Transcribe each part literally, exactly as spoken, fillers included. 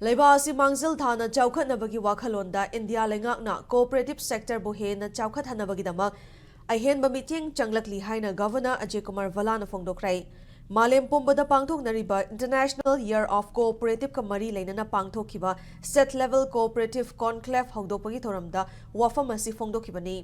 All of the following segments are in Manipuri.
ꯂꯩꯕꯥꯛ ꯑꯁꯤ ꯃꯥꯡꯖꯤꯜ ꯊꯥꯅ ꯆꯥꯎꯈꯠꯅꯕꯒꯤ ꯋꯥꯈꯜꯂꯣꯟꯗ ꯏꯟꯗꯤꯌꯥ ꯂꯩꯉꯥꯛꯅ ꯀꯣꯑꯣꯄꯔꯦꯇꯤꯚ ꯁꯦꯛꯇꯔꯕꯨ ꯍꯦꯟꯅ ꯆꯥꯎꯈꯠꯍꯟꯅꯕꯒꯤꯗꯃꯛ ꯑꯍꯦꯟꯕ ꯃꯤꯠꯌꯦꯡ ꯆꯪꯂꯛꯂꯤ ꯍꯥꯏꯅ ꯒꯚꯔꯅꯔ ꯑꯖꯌ ꯀꯨꯃꯥꯔ ꯚꯜꯂꯥꯅ ꯐꯣꯡꯗꯣꯛꯈ꯭ꯔꯦ꯫ ꯃꯥꯂꯦꯝ ꯄꯨꯝꯕꯗ ꯄꯥꯡꯊꯣꯛꯅꯔꯤꯕ International Year of Cooperative ꯀ ꯃꯔꯤ ꯂꯩꯅꯅ ꯄꯥꯡꯊꯣꯛꯈꯤꯕ State Level Cooperative Conclave ꯍꯧꯗꯣꯛꯄꯒꯤ ꯊꯧꯔꯝꯗ ꯋꯥꯐꯝ ꯑꯁꯤ ꯐꯣꯡꯗꯣꯛꯈꯤꯕꯅꯤ꯫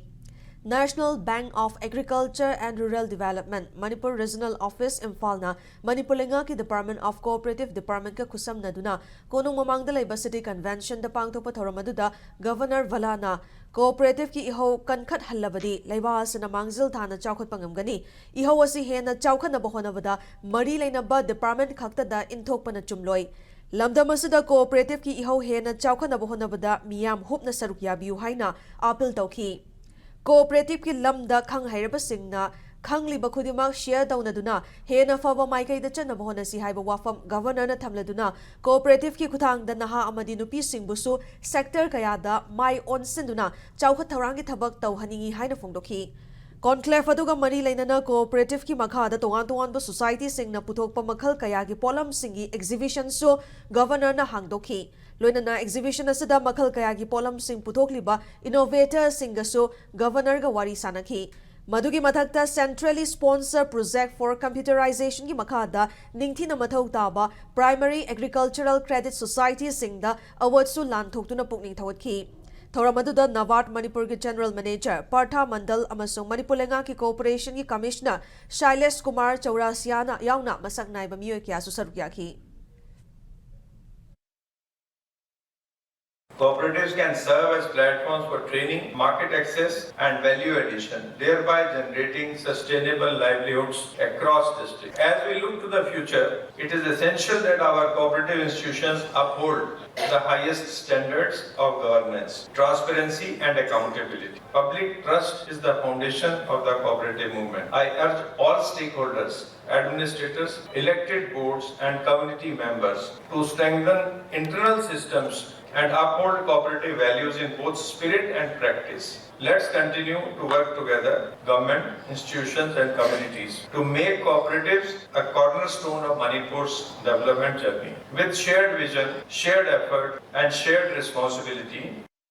National Bank of Agriculture and Rural Development, Manipur Regional Office, ꯏꯝꯐꯥꯜꯅ Manipur ꯂꯩꯉꯥꯛꯀꯤ Department of Cooperative Department ꯀ ꯈꯨꯠꯁꯝꯅꯗꯨꯅ ꯀꯣꯅꯨꯡ ꯃꯃꯥꯡꯗ ꯂꯩꯕ City Convention ꯗ ꯄꯥꯡꯊꯣꯛꯄ ꯊꯧꯔꯝ ꯑꯗꯨꯗ ꯒꯚꯔꯅꯔ ꯚꯜꯂꯥꯅ ꯀꯣꯑꯣꯄꯔꯦꯇꯤꯚꯀꯤ ꯏꯍꯧ ꯀꯟꯈꯠꯍꯜꯂꯕꯗꯤ ꯂꯩꯕꯥꯛ ꯑꯁꯤꯅ ꯃꯥꯡꯖꯤꯜ ꯊꯥꯅ ꯆꯥꯎꯈꯠꯄ ꯉꯝꯒꯅꯤ, ꯏꯍꯧ ꯑꯁꯤ ꯍꯦꯟꯅ ꯆꯥꯎꯈꯠꯅꯕ ꯍꯣꯠꯅꯕꯗ ꯃꯔꯤ ꯂꯩꯅꯕ department ꯈꯛꯇꯗ ꯏꯟꯊꯣꯛꯄꯅ ꯆꯨꯝꯂꯣꯏ꯫ ꯂꯝꯗꯝ ꯑꯁꯤꯗ ꯀꯣꯑꯣꯄꯔꯦꯇꯤꯚꯀꯤ ꯏꯍꯧ ꯍꯦꯟꯅ ꯆꯥꯎꯈꯠꯅꯕ ꯍꯣꯠꯅꯕꯗ ꯃꯤꯌꯥꯝ ꯍꯨꯞꯅ ꯁꯔꯨꯛ ꯌꯥꯕꯤꯌꯨ ꯍꯥꯏꯅ appeal ꯇꯧꯈꯤ꯫ ꯀꯣꯑꯣꯄꯔꯦꯇꯤꯚꯀꯤ ꯂꯝꯗ ꯈꯪ ꯍꯩꯔꯕꯁꯤꯡꯅ ꯈꯪꯂꯤꯕ ꯈꯨꯗꯤꯡꯃꯛ share ꯇꯧꯅꯗꯨꯅ ꯍꯦꯟꯅ ꯐꯕ ꯃꯥꯏꯀꯩꯗ ꯆꯠꯅꯕ ꯍꯣꯠꯅꯁꯤ ꯍꯥꯏꯕ ꯋꯥꯐꯝ ꯒꯚꯔꯅꯔꯅ ꯊꯝꯂꯗꯨꯅ, ꯀꯣꯑꯣꯄꯔꯦꯇꯤꯚꯀꯤ ꯈꯨꯠꯊꯥꯡꯗ ꯅꯍꯥ ꯑꯃꯗꯤ ꯅꯨꯄꯤꯁꯤꯡꯕꯨꯁꯨ ꯁꯦꯛꯇꯔ ꯀꯌꯥꯗ ꯃꯥꯏ ꯑꯣꯟꯁꯤꯟꯗꯨꯅ ꯆꯥꯎꯈꯠ ꯊꯧꯔꯥꯡꯒꯤ ꯊꯕꯛ ꯇꯧꯍꯟꯅꯤꯡꯏ ꯍꯥꯏꯅ ꯐꯣꯡꯗꯣꯛꯈꯤ꯫ ꯀꯣꯟꯀ꯭ꯂꯦꯚ ꯑꯗꯨꯒ ꯃꯔꯤ ꯂꯩꯅꯅ ꯀꯣꯑꯣꯄꯔꯦꯇꯤꯚꯀꯤ ꯃꯈꯥꯗ ꯇꯣꯉꯥꯟ ꯇꯣꯉꯥꯟꯕ ꯁꯣꯁꯥꯏꯇꯤꯁꯤꯡꯅ ꯄꯨꯊꯣꯛꯄ ꯃꯈꯜ ꯀꯌꯥꯒꯤ ꯄꯣꯠꯂꯝꯁꯤꯡꯒꯤ ꯑꯦꯛꯖꯤꯕꯤꯁꯟꯁꯨ ꯒꯚꯔꯅꯔꯅ ꯍꯥꯡꯗꯣꯛꯈꯤ꯫ ꯂꯣꯏꯅꯅ ꯑꯦꯛꯖꯤꯕꯤꯁꯟ ꯑꯁꯤꯗ ꯃꯈꯜ ꯀꯌꯥꯒꯤ ꯄꯣꯠꯂꯝꯁꯤꯡ ꯄꯨꯊꯣꯛꯂꯤꯕ ꯏꯅꯣꯚꯦꯇꯔꯁꯤꯡꯒꯁꯨ ꯒꯚꯔꯅꯔꯒ ꯋꯥꯔꯤ ꯁꯥꯅꯈꯤ꯫ ꯃꯗꯨꯒꯤ ꯃꯊꯛꯇ Centrally Sponsored Project for Computerization ꯒꯤ ꯃꯈꯥꯗ ꯅꯤꯡꯊꯤꯅ ꯃꯊꯧ ꯇꯥꯕ Primary Agricultural Credit Society ꯁꯤꯡꯗ award ꯁꯨ ꯂꯥꯟꯊꯣꯛꯇꯨꯅ ꯄꯨꯛꯅꯤꯡ ꯊꯧꯒꯠꯈꯤ꯫ ꯊꯧꯔꯝ ꯑꯗꯨꯗ ꯅꯕꯥꯔꯗ ꯃꯅꯤꯄꯨꯔꯒꯤ General Manager ꯄꯥꯔꯊ ꯃꯟꯗꯜ ꯑꯃꯁꯨꯡ ꯃꯅꯤꯄꯨꯔ ꯂꯩꯉꯥꯛꯀꯤ Corporation ꯒꯤ Commissioner ꯁꯥꯏꯂꯦꯁ ꯀꯨꯃꯥꯔ ꯆꯧꯔꯥꯁꯤꯌꯥꯅ ꯌꯥꯎꯅ ꯃꯁꯛ ꯅꯥꯏꯕ ꯃꯤꯑꯣꯏ ꯀꯌꯥꯁꯨ ꯁꯔꯨꯛ ꯌꯥꯈꯤ꯫ Cooperatives can serve as platforms for training, market access, and value addition, thereby generating sustainable livelihoods across districts. As we look to the future, it is essential that our cooperative institutions uphold the highest standards of governance, transparency, and accountability. Public trust is the foundation of the cooperative movement. I urge all stakeholders, administrators, elected boards, and community members to strengthen internal systems and uphold cooperative values in both spirit and practice. Let's continue to work together, government, institutions, and communities, to make cooperatives a cornerstone of Manipur's development journey. With shared vision, shared effort, and shared responsibility,